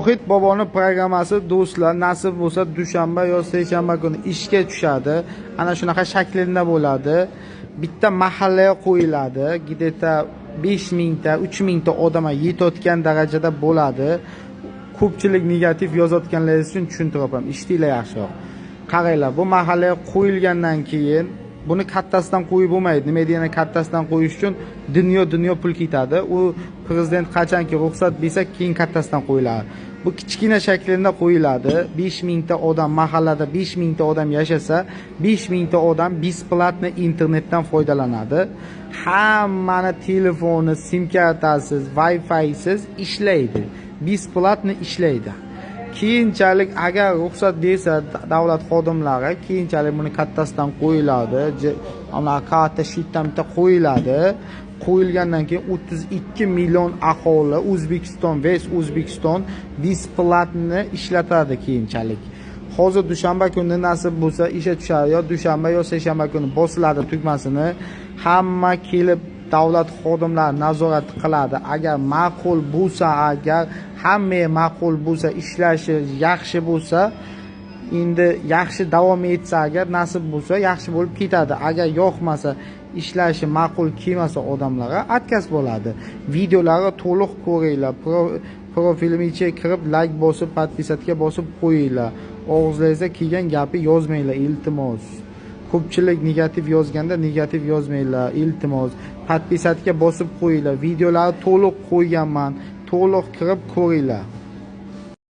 Zohid boboni programmasi do'stlar, nasib bo'lsa dushanba yo seshanba kuni ishga tushadi. Ana shunaqa shaklida bo'ladi. Bitta mahallaga qo'yiladi. Gideta 5000 ta, 3000 ta odamga yetayotgan darajada bo'ladi. Ko'pchilik negativ yozayotganlar uchun tushuntiryapman. Eshitinglar yaxshiroq. Qaranglar, bu mahallaga qo'yilgandan keyin buni kattasidan qo'yib bo'lmaydi. Nima degani kattasidan qo'yish uchun dunyo pul ketadi. U prezident qachonki ruxsat bersa, keyin kattasidan qo'yiladi. Bu kichkina shaklida qo'yiladi. 5000 ta odam mahallada 5000 ta odam yashasa, 5000 ta odam bесплатно internetdan foydalanadi. Hammani telefoni sim kartasiz, Wi-Fi'siz ishlaydi. Bесплатно ishlaydi. Keyinchalik agar ruxsat bersa davlat xodimlari, keyinchalik buni kattasidan qo'yiladi. Katta shitdan bitta qo'yiladi. Qo'yilgandan keyin 32 million aholi O'zbekiston, West O'zbekiston bесплатно ishlatadi keyinchalik. Hozir dushanba kuni nasib bo'lsa ishga tushadi, yo dushanba yo seshanba kuni bosiladi tugmasini. Hamma kelib davlat xodimlari nazorat qiladi. Agar ma'qul bo'lsa, agar hamma ma'qul bo'lsa, ishlashi yaxshi bo'lsa, endi yaxshi davom etsa, agar nasib bo'lsa, yaxshi bo'lib ketadi. Agar yoqmasa, ishlashi ma'qul kelmasa odamlarga atkaz bo'ladi. Videolarni to'liq ko'ringlar. Profilim ichiga kirib like bosib, podpisatga bosib qo'yinglar. Og'zingizda kelgan gapi yozmanglar, iltimos. Ko'pchilik negativ yozganda negativ yozmanglar, iltimos. Podpisatga bosib qo'yinglar. Videolarni to'liq qo'yganman. To'liq kirib ko'ringlar.